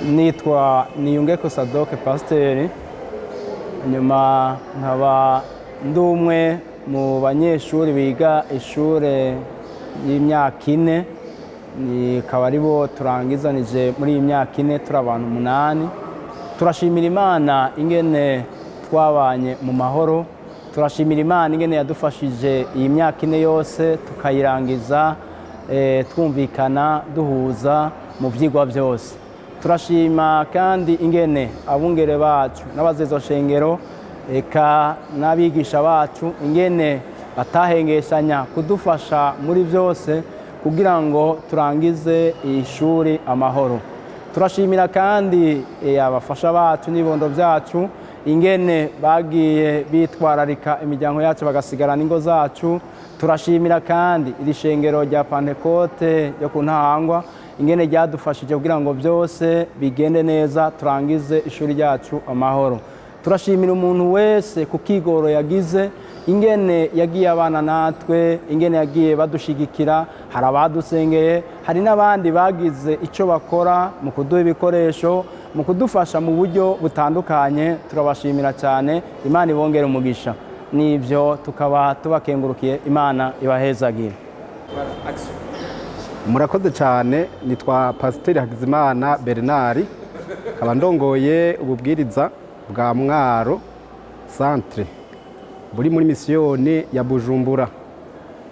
Nitwa Niyungeko Sadoke, pasiteri, nyuma nkaba ndi umwe mu banyeshuri biga ishure y'imyaka 4, nikaba ari bo turangizanije muri iyi myaka 4, turi abantu 8. Turashimira Imana ingene twabanye mu mahoro. Turashimira Imana ingene yadufashije iyi myaka 4 yose tukayirangiza twumvikana, duhuza mu byigwa byose. Turashima kandi ingene abungere bacu n'abazezo shengero, eka n'abigisha bacu, ingene batahengeshanya kudufasha muri byose kugira ngo turangize iyi shuri amahoro. Turashimira kandi abafasha bacu n'ibibondo byacu, ingene bagiye bitwararika imiryango yacu, bagasigarana ingo zacu. Turashimira kandi iri shengero rya Pantekote ryo ku Ntahangwa, ingene ryadufashije kugira ngo byose bigende neza, turangize ishuri ryacu amahoro. Turashimira umuntu wese ku kigoro yagize, ingene yagiye abana natwe, ingene yagiye badushigikira. Hari abadusengeye, hari n'abandi bagize icyo bakora mu kuduha ibikoresho, mu kudufasha mu buryo butandukanye. Turabashimira cyane, Imana ibongere umugisha. N'ibyo tukaba tubakengurukiye, Imana ibahezagire. Murakoze cyane. Nitwa Pasiteri Hakizimana Bernard, nkaba ndongoye ububwiriza bwa Mwaro Centre buri muri misiyoni ya Bujumbura.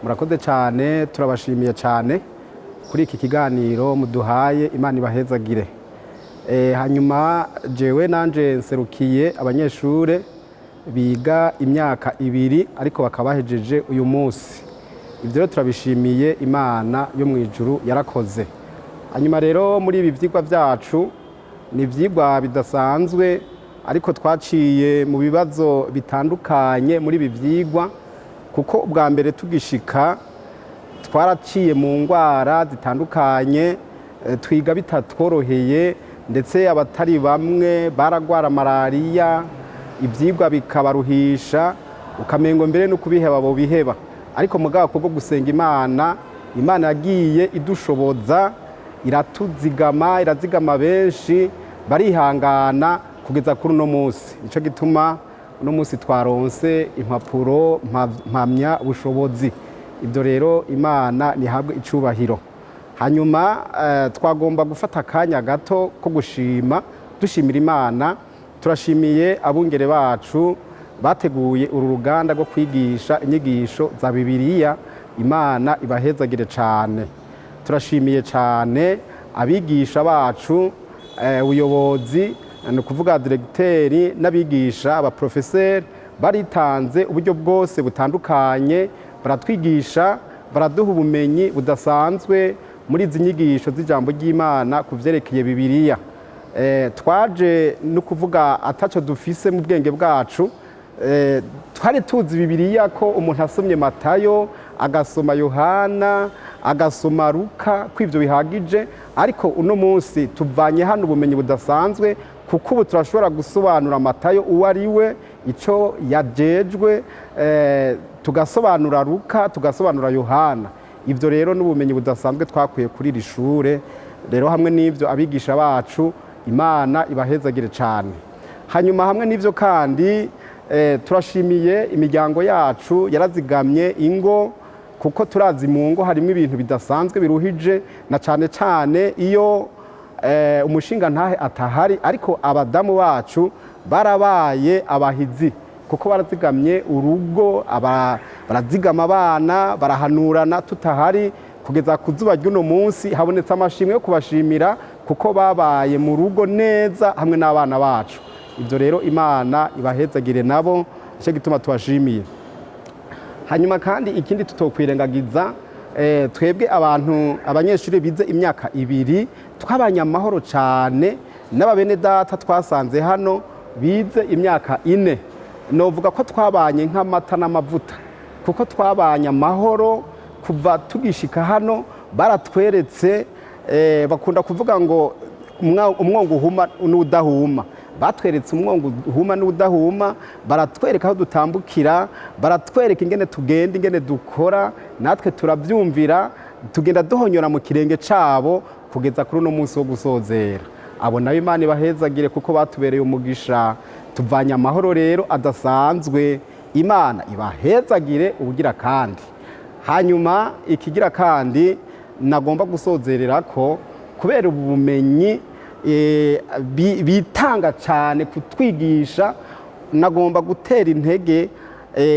Murakoze cyane, turabashimiye cyane kuri iki kiganiro muduhaye, Imana ibahezagire. Hanyuma jewe nanje nserukiye abanyeshure biga imyaka 2, ariko bakaba bahejeje uyu munsi. Ibyo rero turabishimiye Imana yo mu ijuru yarakoze. Hanyuma rero muri ibi byigwa byacu, ni ibyigwa bidasanzwe, ariko twaciye mu bibazo bitandukanye muri ibi byigwa, kuko ubwa mbere tugishika twaraciye mu ndwara zitandukanye, twiga bitatworoheye, ndetse abatari bamwe baragwara malariya, ibyigwa bikabaruhisha, ukamengo mbere no kubiheba bo biheba. Ariko mugabo kubwo gusenga Imana, Imana yagiye idushoboza, iratuzigama, irazigama benshi, barihangana kugeza kuri uno munsi. Nicyo gituma uno munsi twaronse impapuro mpamya bushobozi. Ibyo rero Imana ntihabwe icubahiro. Hanyuma twagomba gufata akanya gato ko gushima, dushimira Imana. Turashimiye abungere bacu bateguye uru ruganda rwo kwigisha inyigisho za Bibiliya, Imana ibahezagire cyane. Turashimiye cyane abigisha bacu, ubuyobozi, ni ukuvuga diregiteri n'abigisha, abaprofeseri, baritanze uburyo bwose butandukanye, baratwigisha, baraduha ubumenyi budasanzwe muri izi nyigisho z'ijambo ry'Imana ku vyerekeye Bibiliya. Twaje no kuvuga ataco dufise mu bwenge bwacu. Twari tuzi Bibiliya ko umuntu asomye Matayo, agasoma Yohana, agasoma Luka, ko ivyo bihagije. Ariko uno munsi tuvanye hano ubumenyi budasanzwe, kuko ubu turashobora gusobanura Matayo uwo ari we, icyo yajejwe, tugasobanura Luka, tugasobanura Yohana. Ibyo rero n'ubumenyi budasanzwe twakuye kuri iri shure. Rero hamwe n'ibyo, abigisha bacu Imana ibahezagire cyane. Hanyuma hamwe n'ibyo kandi, turashimiye imiryango yacu yarazigamye ingo, kuko turazi mu ngo harimo ibintu bidasanzwe biruhije, na cyane cyane iyo umushinga ntahe atahari. Ariko abadamu bacu barabaye abahizi, kuko barazigamye urugo, barazigama abana, barahanurana tutahari, kugeza ku zuba ry'uno munsi habonetse amashimwe yo kubashimira, kuko babaye mu rugo neza hamwe n'abana bacu. Ibyo rero Imana ibahezagire nabo, nicyo gituma tubashimiye. Hanyuma kandi ikindi tutokwirengagiza, twebwe abantu abanyeshuri bize imyaka 2 twabanye amahoro cyane n'ababene data twasanze hano bize imyaka 4. Novuga ko twabanye nk'amata n'amavuta, kuko twabanye amahoro kuva tugishika hano. Baratweretse, bakunda kuvuga ngo umwongo uhuma n'udahuma. Batweretse umwongo uhuma n'udahuma, baratwereka aho dutambukira, baratwereka ingene tugenda, ingene dukora, natwe turabyumvira, tugenda duhonyora mu kirenge cabo kugeza kuri uno munsi wo gusozera. Abo nayo Imana ibahezagire kuko batubereye umugisha. Tuvanye amahoro rero adasanzwe. Imana ibahezagire ubugira kandi. Hanyuma ikigira kandi nagomba gusozerera ko kubera ubu bumenyi bitanga cyane kutwigisha, nagomba gutera intege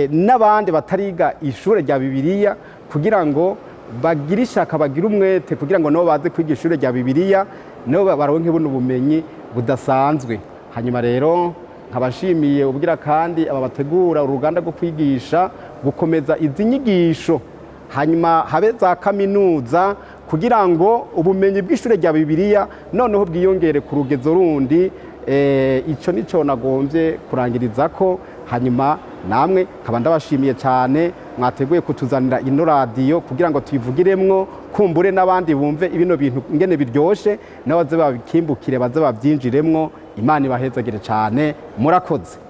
n'abandi batariga ishure rya Bibiliya kugira ngo bagire ishaka, bagire umwete, kugira ngo nabo baze kwiga ishure rya Bibiliya, nabo baronke buno bumenyi budasanzwe. Hanyuma rero nkabashimiye ubwira kandi aba bategura uruganda rwo kwigisha gukomeza izi nyigisho, hanyuma habe za kaminuza kugira ngo ubumenyi bw'ishure rya Bibiliya noneho bwiyongere ku rugezo rundi. Ico nico nagombye kurangiriza ko. Hanyuma namwe nkaba ndabashimiye cyane mwateguye kutuzanira ino radiyo kugira ngo tuyivugiremwo, kumbure n'abandi bumve ibino bintu ingene biryoshe, nabo baze babikimbukire, baze babyinjiremwo. Imana ibahezagire cyane, murakoze.